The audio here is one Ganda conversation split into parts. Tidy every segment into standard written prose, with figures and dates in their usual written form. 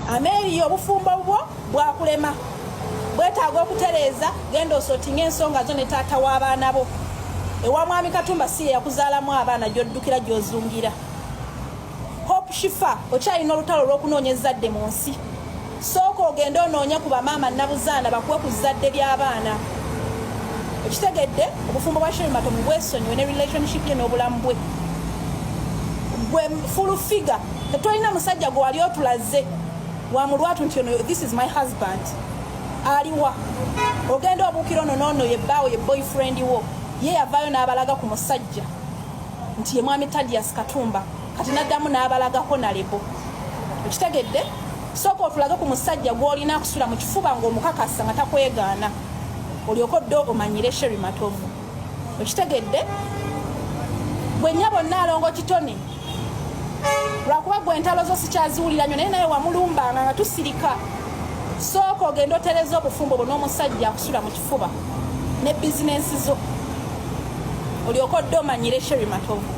Ameeriya, obufumbo bwo bwakulema, bwetaaga okutereeza. Genda osortinga ensonga zo ne taata w'abaana bo. Ewa Mwami Katumba si ye yakuzaalamu abaana gy'oddukira gy'ozungira. Hope Shifa, okyalina olutalo olw'okunoonya ezzadde mu nsi. Sooka ogende onoonye ku bamaama nabuzaana bakuwe ku zzadde ly'abaana. Okitegedde? Obufumbo bwa Sherry Matovu bwesonyiwe ne relationship ye n'obulamu bwe. Gwe Full Figure, tetolina musajja gwe wali otulaze wa mulwatu nti ono, this is my husband. Aliwa? Ogenda obuukira ono noono ye bbaawo, ye boyfriend wo. Ye yavaayo n'abalaga ku musajja nti ye Mwami Tadias Katumba, kati naddamu n'abalagako nalebo. Okitegedde? Sooka otulage ku musajja gw'olina akusula mu kifuba ng'omukakasa nga takwegaana, olyoke odde omanyire Sherry Matovu. Okitegedde? Gwe nnyabo Nnaalongo Kitone, lwakuba gwe entalo zo sikyaziwulira nnyo, naye naye wamulumbanga nga tusirika. Sooka ogende otereza obufumbo bwo n'omusajja akusula mu kifuba ne bizinensi zo, olyoke odde omanyire Sherry Matovu.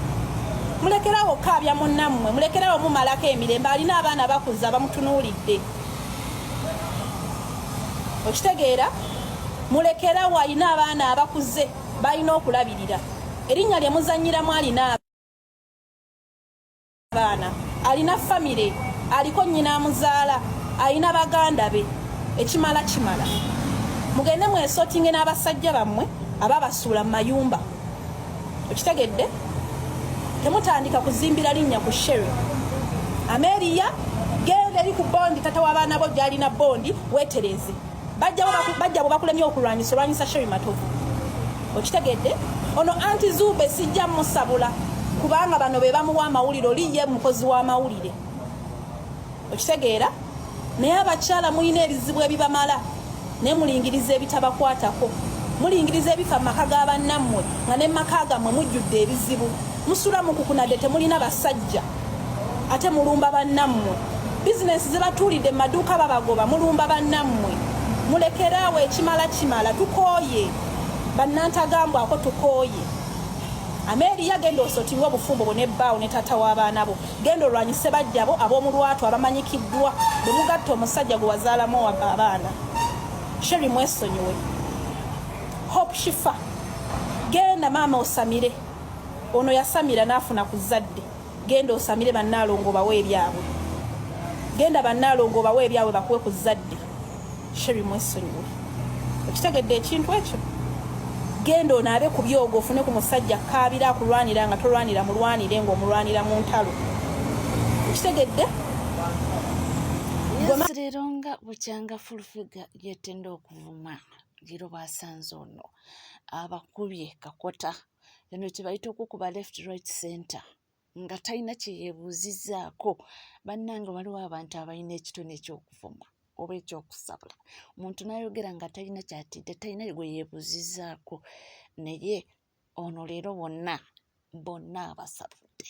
Mulekerawo okaabya munnammwe, mulekerawo mumalako emirembe. Alina abaana bakuza abamutunuulidde. Okitegeera? Mulekerawo, alina abaana abakuze balina okulabirira. Erinnya lye muzannyiramu. Alina abaana, alina famire, aliko nnyina amuzaala, alina baganda be. Ekimala kimala. Mugende mwesortinge n'abasajja bammwe ababasuula mu mayumba. Okitegedde? Temutandika kuzimbira linnya ku Sherry. Ameriya, genda eri ku bondi tata w'abaana bo gy'alina bondi, weetereze. Bajja bwe bakulemye okulwanyisa, olwanyisa Sherry Matovu. Okitegedde? Ono Anti Zube sijja musabula, kubanga bano be bamuwa amawulire. Oli ye mukozi w'amawulire. Okitegeera? Naye abakyala mulina ebizibu ebibamala, naye mulingiriza ebitabakwatako, mulingiriza ebifa mu maka ga bannammwe, nga ne maka gammwe mujjudde ebizibu. Musula mukukunadde, temulina basajja, ate mulumba bannammwe. Bizinensi zibatuulidde mu maduuka, babagoba, mulumba bannammwe. Mulekeraawo, ekimala kimala. Tukooye bannantagambwako, tukooye. Ameeriya, genda osortinga obufumbo bwo nebbaawo ne taata w'abaana bo. Genda olwanyise bajjabo ab'omu lwatu abamanyikiddwa bwe mugatta omusajja gwe wazaalamu abaana. Sherry, mwesonyiwe. Hope Shifa, genda maama osamire. Ono yasamira n'afuna ku zzadde. Genda osamire bannaalongo bawe ebyabwe. Genda bannaalongo bawe ebyabwe, bakuwe ku zzadde. Sherry, mwesonyiwe. Okitegedde ekintu ekyo? Genda onaabe ku byogo, ofune ku musajja kaabira akulwanira nga tolwanira mulwanire, ng'omulwanira mu ntalo. Okitegedde? Yes, leero nga bukyanga Full Figure yetenda okuvuma, leero basanze ono abakubye kakota. Eno kye bayita okukuba left, right, center, nga talina kye yeebuuzizzaako. Bannange, waliwo abantu abalina ekitone eky'okuvuma oba ekyokusabula. Omuntu n'ayogera nga talina kyatidde, talina gwe yeebuuzizzaako. Naye ono leero bonna bonna abasabudde.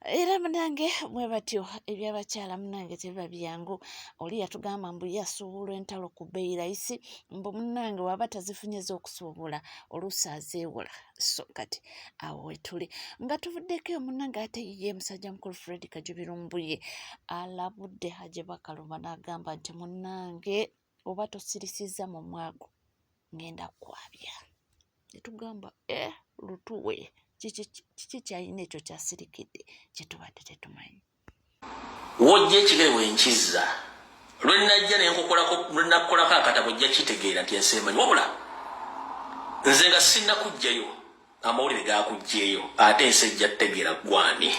Era munange, bwe batyo ebyabakyala, munange, tebiba byangu. Oli yatugamba mbu yasuubula entalo ku bbeeyi layisi, mbu munange waba tazifunye z'okusuubula, oluusi azeewola. So kati awo wetuli nga tuvuddeko. Munange, ate ye musajja mukulu Fred Kajubi Lumbuye alabudde Haji Bakaluba n'agamba nti munange, oba tosirisiza mu mwago, ngenda kwabya. Netugamba, eh, lutuwe kiki kyalina ekyo kyasirikidde kyetubadde tetumanyi? Wojja ekigere wenkizza lwenajja nenkukolako, lwenakukolako akatabo, ojja kitegeera nti ensi emanyi. Wabula nze nga sinnakugjayo, amawulire gakugjeeyo, ate ensi ejja tutegeera gwani.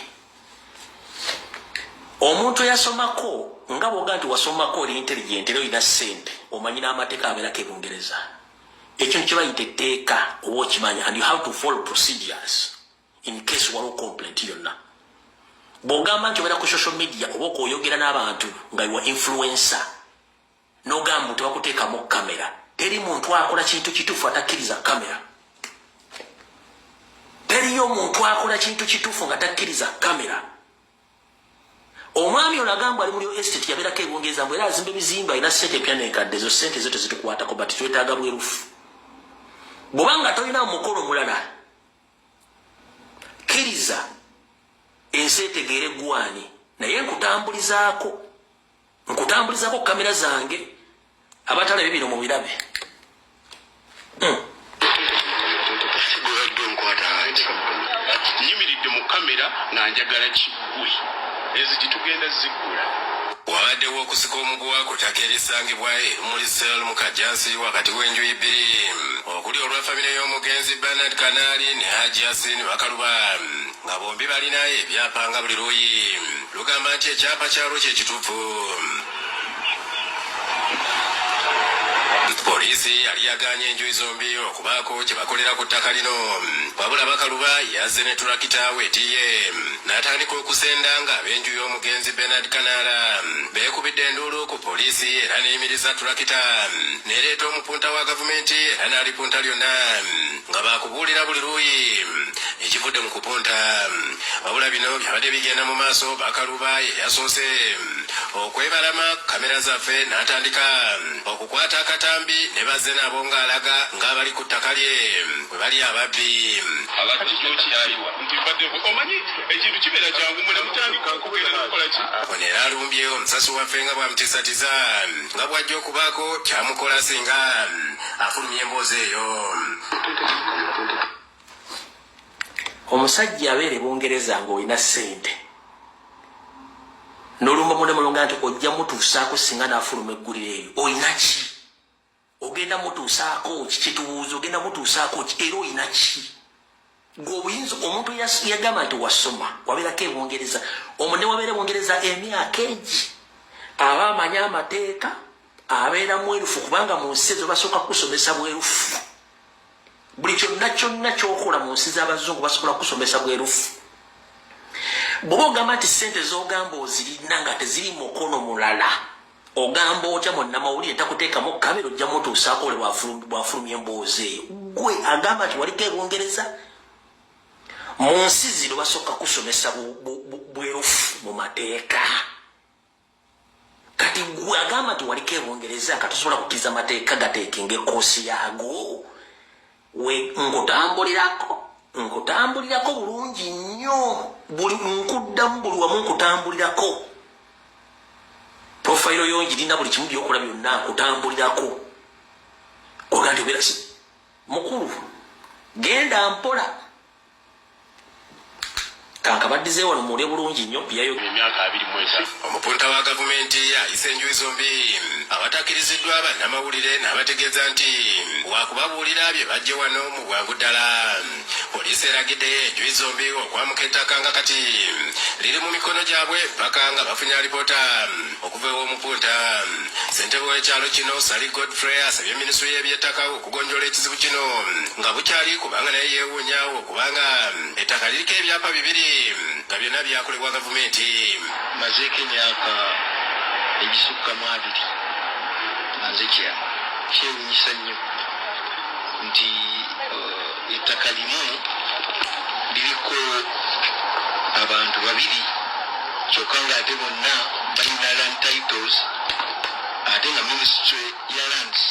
Omuntu eyasomako nga bwoga nti wasomako, oli intelligent era olina ssente, omanyi n'amateeka abeerako ebungereza, ekyo kyebayita etteeka oba okimanya, and you have to follow procedures in case waliwo complaint yonna. Bw'ogamba nti obeera ku social media oba okwoyogera n'abantu nga you are influencer, n'ogamba nti bakuteekamu kamera, teri muntu akola kintu kituufu atakkiriza kamera. Teriyo muntu akola kintu kituufu nga takkiriza kamera. Omwami ono agamba ali mu real estate, yabeerako ebungereza, mbu era azimba ebizimba, alina sente empya nenkadde. Ezo sente zo tezitukwatako, but twetaaga bwerufu. Bw'obanga tolina mukolo mulala, kkiriza ensi etegeere gwani. Naye nkutambulizaako, nkutambulizaako kamera zange, abatalabye bino mubirabe. Nyimiridde mu kamera nga njagala kiggwe, enzigi tugenda ziggula. Wabaddewo okusika omuguwa ku ttaka erisangibwa e Lumuli Cell mu Kajjansi wakati w'enjuyi bbiri okuli olwa famire y'omugenzi Bernard Kanaali ne Hajji Yasin Bakaluba nga bombi balina ebyapa nga buli luuyi lugamba nti ekyapa kyalwo kye kituufu. Poliisi yali yagaanye enjuyi zombi okubaako kye bakolera ku ttaka lino, wabula Bakaluba yazze ne tulakita weetiye n'atandika okusenda ng'ab'enju y'omugenzi Bernard Kanaala beekubidde enduulu ku poliisi era n'eyimiriza tulakita n'ereeta omupunta wa gavumenti era n'alipunta lyonna nga baakubuulira buli luuyi ekivudde mu kupunta. Wabula bino byabadde bigenda mu maaso, Bakaluba ye yasoose okwebalama kamera zaffe n'atandika okukwata akatambi ne bazze nabo ng'alaga ng'abali ku ttaka lye bwe bali ababbi. Ono era alumbye omusasi waffe nga bw'amutiisatiza nga bw'ajja okubaako ky'amukola singa afulumya emboozi eyo. Omusajja abeere Bungereza ng'olina ssente n'olumba munda mulonga nti ojja mutuusaako singa n'afuluma eggulire eyo, olina ki? Ogenda mutuusaako ki? Kitubuuza, ogenda mutuusaako ki era olina ki? Gwe obuyinza omuntu yagamba nti wasoma wabeerako e Bungereza, omu ne wabeera e Bungereza emyaka egi aba amanyi amateeka, abeera mwerufu, kubanga mu nsi ezo basooka kusomesa bwerufu. Buli kyonna kyonna kyokola mu nsi z'abazungu basobola kusomesa bwerufu. Bw'oba ogamba nti ssente z'ogamba ozirina nga teziri mukono mulala, ogamba otya munnamawulire takuteekamu kamera ojja mutuusaako ole bw'afulumya emboozi eyo? Gwe agamba nti waliko e Bungereza, mu nsi zino basooka kusomesa bwerufu mu mateeka. Kati gwe agamba nti waliko e Bungereza nga tosobola kukkiriza mateeka gateekinga ekkoosi yaago, we nkutambulirako, nkutambulirako bulungi nnyo, buli nkuddamu buli wamu nkutambulirako. Profayiro yo ngirina, buli kimu byokola byonna nkutambulirako. Oga nti obeera si mukulu, genda mpola. Kankabaddize wano muwulire bulungi nnyo yayo. Emyaka 25. Omupunta wa gavumenti ayise enjuyi zombi awatakkiriziddwa bannamawulire n'abategeeza nti wakubabuulira bye bajje wano mu bwangu ddala. Poliisi eragidde enjuyi zombi okwamuka ettaka nga kati liri mu mikono gyabwe paka nga bafunye alipoota okuva ew'omupunta. Ssentebe w'ekyalo kino Sali Godfrey asabye minisitule y'ebyettaka okugonjoola ekizibu kino nga bukyali, kubanga naye yeewuunya okubanga ettaka liriko ebyapa bibiri nga byonna byakolebwa gavumenti. Mazeeko emyaka egisukka mu 20 nga nze chairman. Kyewuunyisa nnyo nti ettaka limu liriko abantu babiri kyokka ng'ate bonna balina land titles, ate nga ministry ya lands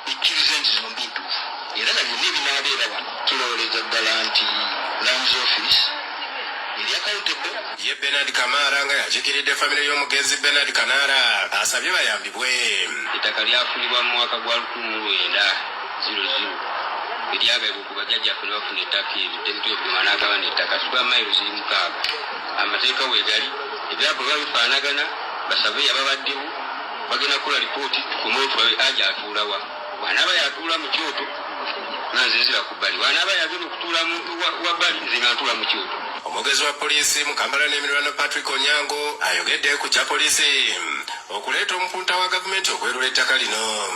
ekkiriza nti zombi ntuufu, era na byonna ebinaabeera wano tulowooleza ddala nti lands office eri accountable. Ye Bernard Kamara nga yakiikiridde famire y'omugenzi Bernard Kanaara asabye bayambibwe. Ettaka lyafunibwa mu mwaka gwa 1900, eryagabibwa ku bajjajjaffe ne bafuna ettaka eryo. Temutweguma n'agabana ettaka square mile ziri 6. Amateeka weegali, ebyapa biba bifaanagana, basaveya babaddewo, bagenda kukola lipooti, tukomewo tulabe aja atuulawa. Bw'anaaba yatuula mu kyoto nga nze nzira ku bbali, bw'anaaba yagenda okutuula wa bbali, nze nga ntuula mu kyoto. Omwogezi wa poliisi mu Kampala n'emiriraano Patrick Onyango ayogedde ku kya poliisi okuleeta omupunta wa gavumenti okwerula ettaka lino.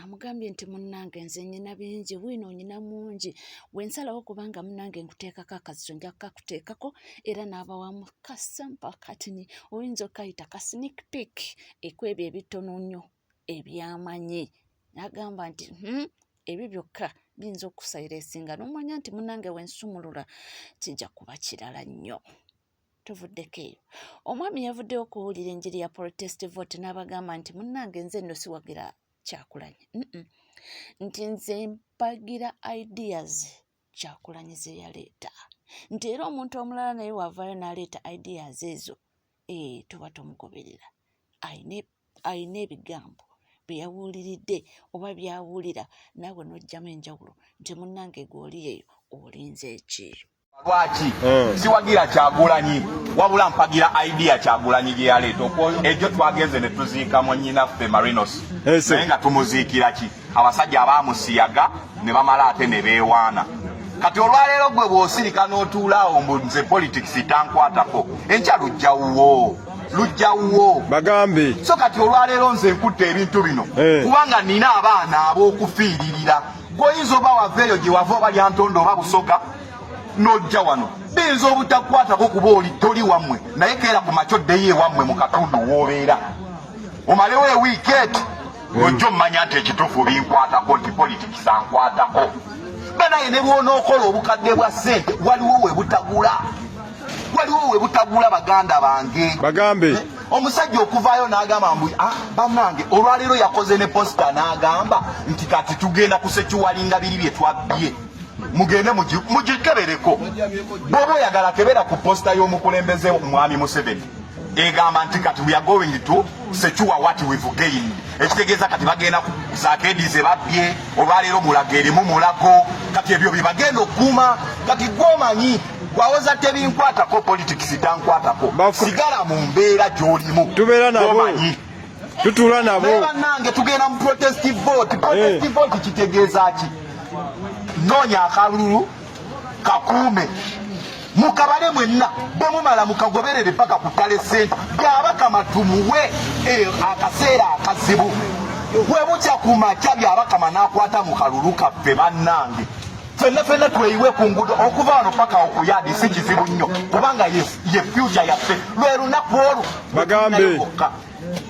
Amugambye nti munnange nze nnyina bingi, bwino onyina mungi, bwe nsalawo kubanga munnange nkuteekako akazito nja kukakuteekako, era n'abawamu kasampa katini oyinza okukayita ka sneak peek ekwebyo ebitono nnyo ebyamanyi. N'agamba nti ebyo byokka biyinza okukusayiresinga n'omanya nti munnange wensumulula kijja kuba kirala nnyo. Tuvuddeko eyo, omwami yavuddeyo okuwulira enjiri ya protest vote n'abagamba nti munnange nze nno siwagira Kyagulanyi, nti nze mpagira ideas Kyagulanyi ze yaleeta. Nti era omuntu omulala naye wavaayo n'aleeta ideas ezo, ee, tuba tomugoberera. Ayina ebigambo bye yawuliridde oba byawulira, naawe n'oggyamu enjawulo nti munnange gw'oli eyo olinze ki? Lwaki siwagira Kyagulanyi, wabula mpagira idea Kyagulanyi gye yaleeta? Ejjo twagenze ne tuziika mwannyinaffe Marinos, naye nga tumuziikira ki? Abasajja abaamusiyaga ne bamala ate ne beewaana. Kati olwaleero gwe bw'osirika n'otuula awo mbu nze politics tankwatako, enkya lujjawuwo, lujjawuwo. Bagambe. So kati olwaleero nze nkutte ebintu bino kubanga nina abaana ab'okufiiririra. Gwoyinza oba wava eyo gye wava, oba Lyantonde oba Busoga, n'ojja wano, biyinza obutakwatako kuba oli toli wammwe, naye keera ku makya oddeyo ewammwe mu katundu w'obeera, omalewo ewiiki eti, ojja omumanya nti ekituufu binkwatako, nti politics ankwatako. Banaye ne bw'onookola obukadde bwa ssente, waliwo we butagula, waliwo we butagula, baganda bange. Bagambe. Omusajja okuvaayo n'agamba mbu, ah, bannange, olwaleero yakoze ne poster n'agamba nti kati tugenda kusecuringa biri bye twabbye. Mugende mugikebereko. Bw'oba oyagala, kebera ku poster y'omukulembeze Mwami Museveni, egamba nti kati we are going to secure what we've gained. Ekitegeeza kati bagenda kusaako edize babbye olwaleero Mulago, erimu Mulago. Kati ebyo bye bagenda okukuuma. Kati gwomanyi gwawoza tebinkwatako, politics tankwatako, sigala mu mbeera gy'olimu. Tubeera nabo. Gwomanyi. Tutuula nabo. Naye bannange, tugenda mu protest vote. Protest vote kitegeeza ki? Noonya akalulu, kakuume, mukabale mwenna. Bwe mumala mukagoberere paka ku tally center. Byabakama tumuwe akaseera akazibu. Bwe bukya ku makya, Byabakama n'akwata mu kalulu kaffe, bannange, fenna fenna tweyiwe ku nguudo okuva wano paka okuyadi. Si kizibu nnyo, kubanga ye future yaffe, lwe lunaku olwo. Bagambe. Bokka.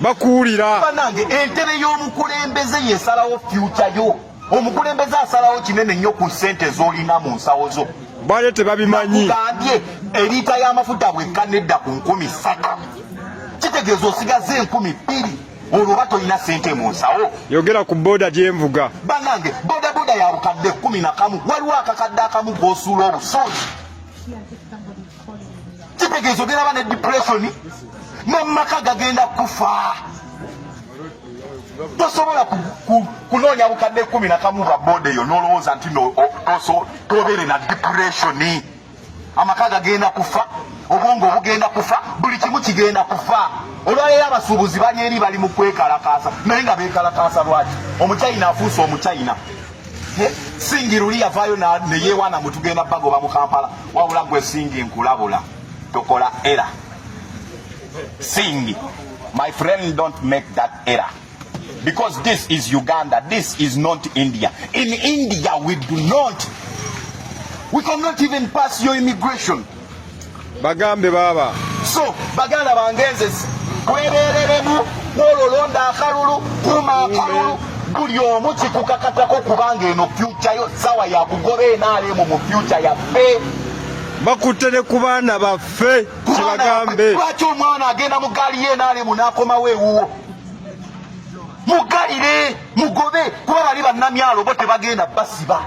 Bakuwulira. Bannange, entebe y'omukulembeze yesalawo future yo. Omukulembeze asalawo kinene nnyo ku ssente z'olina mu nsawo zo. Bale tebabimanyi. Nakugambye, eriita y'amafuta bwekka nedda ku 3000, kitegeeza osigaze 2000, olwo oba tolina ssente mu nsawo. Yogera ku boda gyenvuga. Bannange, bodaboda ya bukadde 11. Waliwo akakadde akamu g'osuula obusuuzi, kitegeeza ogenda ba ne depression, n'amaka gagenda kufa. Tosobola kunoonya bukadde 11 bwa boda eyo n'olowooza nti no tobeere na depression. Amaka gagenda kufa, obwongo bugenda kufa, buli kimu kigenda kufa. Olwaleero abasuubuzi bali eri bali mu kwekalakaasa, naye nga beekalakaasa lwaki? Omuchina afuuse omuchina. Singi luli yavaayo neyewaana mbu tugenda bagoba mu Kampala. Wabula gwe Singi, nkulabula, tokola error. Singi, my friend, don't make that error, because this is Uganda, this is not India. In India we do not, we cannot even pass your immigration. Bagambe baaba. So baganda bange, nze twebereremu. Kwolwo londa akalulu, kuuma akalulu. Buli omu kikukakatako, kubanga eno future yo, sawa yakugoba enaalemu mu future yaffe. Bakutte ne ku baana baffe, kibagambe. Lwaki omwana agenda mu gaali ye enaalemu n'akomawo ewuwo? Mugalire, mugobe, kuba bali bannamyalo bo tebagenda basiba.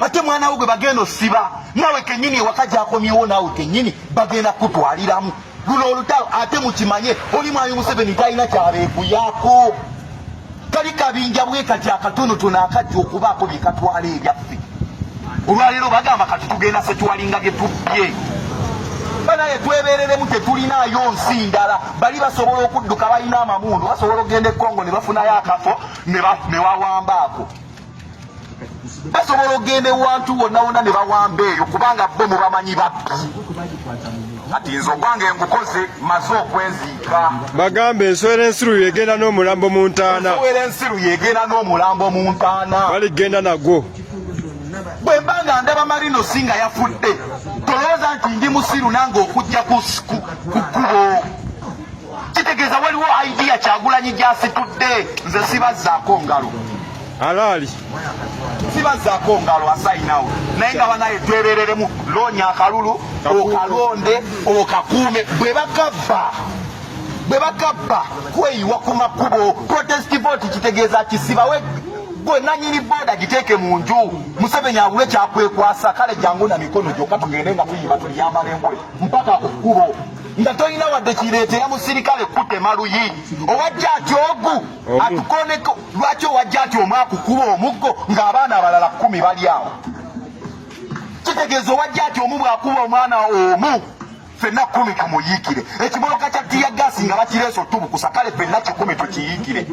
Ate mwana wo gwe bagenda osiba, naawe kenyini ewaka gyakomyewo, naawe kenyini bagenda kutwaliramu luno olutalo. Ate mukimanye, oli Mwami Museveni talina kyabeeguyako. Kali kabinja bwe kati akatonotono akajja okubaako bye katwala ebyaffe. Olwaleero bagamba kati tugenda securinga bye tubbye. Banaye, twebereremu, tetulinaayo nsi ndala. Bali basobola okudduka, balina amamundu, basobola okugenda e Kongo ne bafunayo akafo ne wawambaako. Basobola okugenda ewantu wonna wonna ne bawamba eyo, kubanga bo mubamanyi babbi. Kati nze ogwange ngukoze, maze okweziika. Bagambe, ensowera ensiru yegenda n'omulambo mu ntaana. Ensowera ensiru yegenda n'omulambo mu ntaana. Baligenda nagwo. Bwe mba nga ndaba Marino singa yafudde, tolowooza nti ndi musiru nange okujja ku kkubo. Kitegeeza waliwo idea Kyagulanyi gyasitudde. Nze sibazzaako ngalo. Alaali. Sibazzaako ngalo asayinawo, naye nga banaye twebereremu. Loonya akalulu, okalonde, okakuume. Bwe bakabba, bwe bakabba, kweyiwa ku makubo. Protest vote kitegeeza kisibawe. Gwe nanyini boda giteeke mu nju, Museveni abulwe kyakwekwasa. Kale jangu na mikono gyokka, tugende nga tuyimba tuliyambala engule mpaka ku kkubo, nga tolina wadde kireetera musirikale kutema luyi. Owajja ati ogu atukoneko. Lwaki owajja ati omu akukuba omuggo ng'abaana abalala 10 bali awo? Kitegeeza owajja ati omu bw'akuba omwana omu, ffenna 10 tumuyiikire. Ekimotoka kya tear gas nga bakireese otubukusa, kale ffenna 100 tukiyiikire.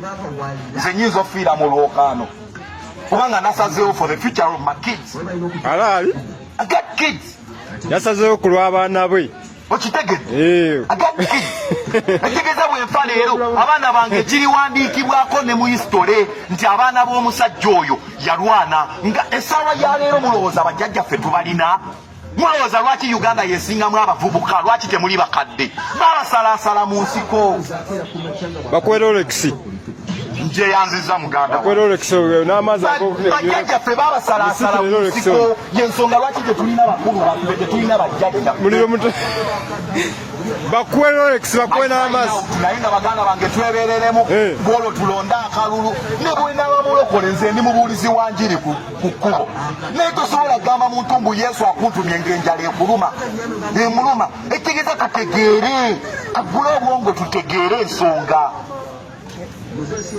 Nze nyinza ofiira mu lwokaano kubanga nasazeewo for the future of my kids. Alaali. I got kids. Yasazeewo ku lw'abaana bwe. Okitegedde? Eh. I got kids. Ekitegeeza bwenfa leero, abaana bange kiriwandiikibwako ne mu history nti abaana b'omusajja oyo yalwana. Nga essaawa ya leero mulowooza bajjajjaffe tubalina? Mulowooza lwaki Uganda yesingamu abavubuka? Lwaki temuli bakadde? Babasalaasala mu nsiko. Bakuwe Rolex. Njeyanziza, muganda. Bakuwe Rolex n'amazzi. Bajjajjaffe babasalaasala mu nsiko, yensonga lwaki tetulina bakulu baffe, tetulina bajjajja. Muliro muto. Bakuwe Rolex, bakuwe n'amazzi. Naye nga baganda bange, twebereremu. Bwolwo tulonde akalulu ne bwenaba mulokole. Nze ndi mubuulizi wa njiri ku kkubo, naye tosobola kugamba muntu mbu Yesu akuntumye ng'enjala ekuluma emuluma. Ekitegeeza tutegeere, tugule obwongo, tutegeere ensonga.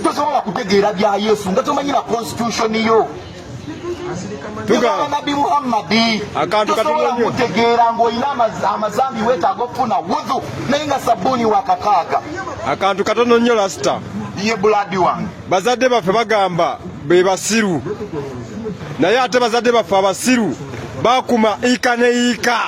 Tosobola kutegeera bya Yesu nga tomanyira constitution yo. Tugamba. Nabbi Muhammadi Akantu katono tosobola nnyo. kutegeera ng'olina amazambi, weetaaga okufuna wuzu naye nga sabbuuni wa 6. Akantu katono nnyo, Lasita. Ye buladi wange. Bazadde baffe bagamba be basiru, naye ate bazadde baffe abasiru bakuma ika ne ika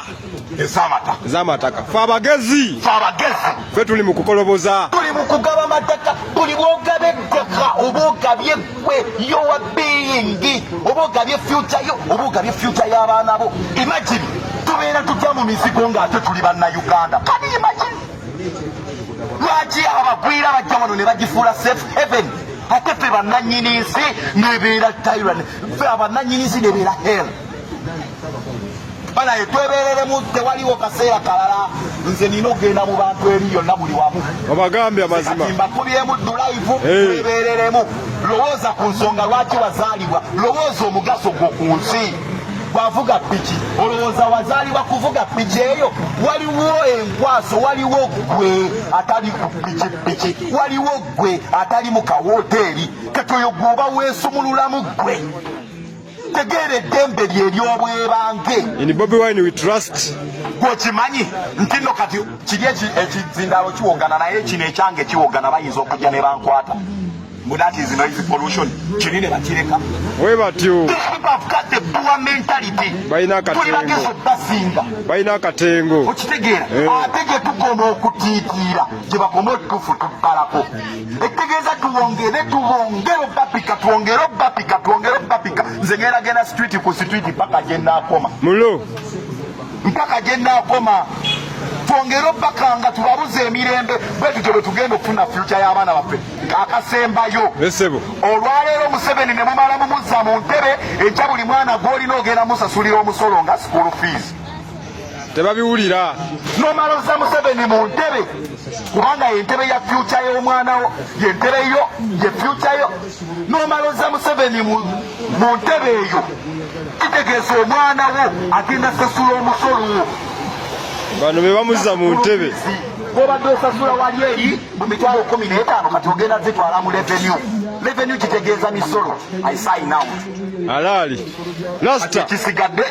ez'amataka. Ez'amataka. Fe abagezi, fe abagezi, ffe tuli mu kukoloboza. Tuli mu kugaba mataka. Buli bwogaba ettaka oba ogabye gwe, your being, oba ogabye future yo, oba ogabye future y'abaana bo. Imagine tubeera tutya mu mizigo ng'ate tuli Bannayuganda? Can you imagine? Lwaki abagwira bajja wano ne bagifuula safe haven, ate ffe bannannyini nsi nebeera tyranny, ffe abannannyini nsi nebeera hell? Banaye, twebereremu, tewaliwo kaseera kalala. Nze nina okugenda mu bantu eri yonna, buli wamu. Obagambye amazima. Kati mbakubyemu drive. Eh. Twebereremu. Lowooza ku nsonga lwaki wazaalibwa, lowooza omugaso gwo ku nsi. Bwavuga piki, olowooza wazaalibwa kuvuga piki eyo? Waliwo enkwaso, waliwo gwe atali ku pikipiki, waliwo gwe atali mu kawoteeri. Kati oyo gwoba weesumululamu gwe. Tegeera eddembe lye ery'obwebange. In Bobi Wine we trust. Gwekimanyi nti nno kati kiri ekizindaalo kiwogana, naye kino ekyange kiwogana, bayinza okujja ne bankwata mbu that is noise pollution. Kiri ne bakireka. We batyo. These people have got the poor mentality. Balina Tuli akatengo. bagezi basinga. Balina akatengo. Okitegeera? Eh. Ate gye tukoma okutiitiira, gye bakoma otufutubbalako. Ekitegeeza tuwongere, tuwongere obapika, twongere obapika, twongere obapika. Nze ngenda genda street ku street paka gye naakoma. Mulo. Mpaka gye naakoma. Twongere obbakanga, tubabuze emirembe. Bwe tutyo bwe tugenda okufuna future y'abaana baffe. Akasembayo, Esebo. olwaleero Museveni ne mumala mumuzza mu ntebe, enkya buli mwana gw'olina ogenda musasulira omusolo nga school fees. Tebabiwulira. Nomala ozza Museveni mu ntebe, kubanga yentebe ya future y'omwana wo, yentebe yo, ye future yo. Nomala ozza Museveni mu ntebe eyo, kitegeeza omwana wo agenda sasula omusolo. Bano be bamuzza mu ntebe. Bwobadde osasula wali eri mu 150,000, kati ogenda zitwala mu revenue. Revenue kitegeeza misolo. I sign out. Alaali, Lasita. Kisigadde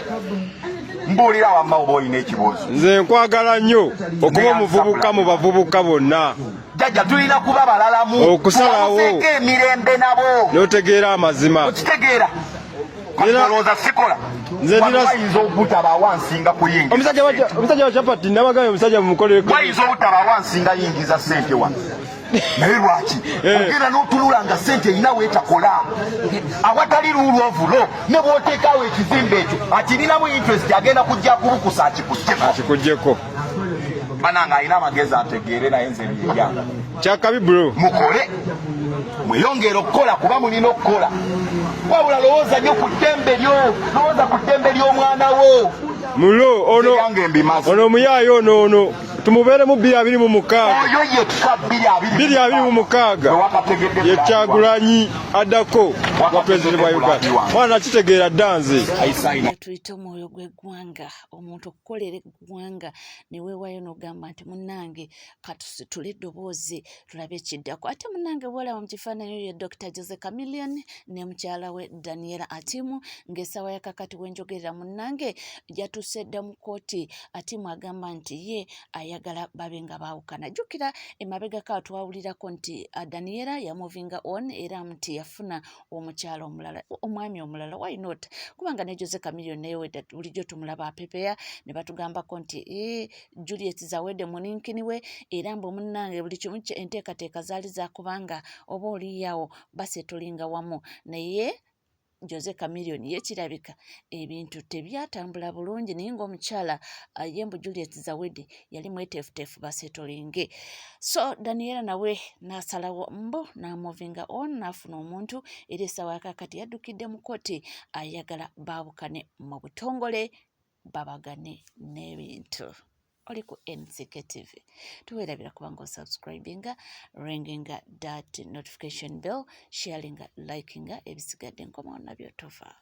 mbuulira wamma oba olina ekibuuzo. Nze nkwagala nnyo okuba omuvubuka mu bavubuka bonna. Jjajja, tulina kuba balalamu. Okusalawo. Tubabuzeeko emirembe nabo. N'otegeera amazima. Okitegeera? Olowooza sikola? Nze Wano wayinza obutaba wansinga kuyingiza. Omusajja wa chapati, nabagambye omusajja mumukolere. Wayinza obutaba wansinga yingiza sente wano, naye lwaki ogenda n'otunula nga sente erina weetakola awatali rule of law? Ne bw'oteekawo ekizimbe ekyo, akirinamu interest, agenda kujja kubukusa akikugjeko. Akikugjeko. Bananga, alina amagezi ategeere, naye nze byebyange. Kyakabi, bro. Mukole, mweyongere okukola kuba mulina okukola. Wabula lowooza nnyo ku ddembe lyo, lowooza ku ddembe ly'omwana wo. Mulo ono. Ebyange mbimaze. Ono omuyaayo ono. Tumubeeremu 2026. Oyo yekka 2026 ye Kyagulanyi addako wa pulezidenti wa Uganda. Mwana nakitegeera dda nze. Tuyite omwoyo gw'eggwanga, omuntu okukolera eggwanga ne weewaayo n'ogamba nti munnange katusitule eddoboozi tulabe ekiddako. Ate munnange bwolaba mu kifaananyi oyo ye Dr. Jose Chameleone ne mukyala we Daniela Atimu, ng'essaawa ya kakati wenjogerera munnange yatuuse dda mu kkooti. Atimu agamba nti ye ayagala babe nga baawukana. Jjukira emabegako awo twawulirako nti Daniela yamuvinga on era nti yafuna omukyala omulala, omwami omulala, why not, kubanga ne Jose Chameleone naye wedda bulijjo tumulaba apepeya ne batugambako nti Juliet Zawedde muninkini we, era mbu munnange buli kimu enteekateeka zaali zakubanga oba oliyawo basetulinga wamu, naye Jose Chameleone ye kirabika ebintu tebyatambula bulungi, naye ng'omukyala ye mbu Juliet Zawedde yali mweteefuteefu basetulinge. So Daniela nawe n'asalawo mbu n'amovinga on n'afuna omuntu, era essaawa yakakati yaddukidde mu kkooti ayagala baabukane mu butongole babagane n'ebintu. Oli ku NCK TV, tuweerabira kubanga osubscribinga, ringinga that notification bell, sharinga, likinga, ebisigadde nkomawo nabyo, tova.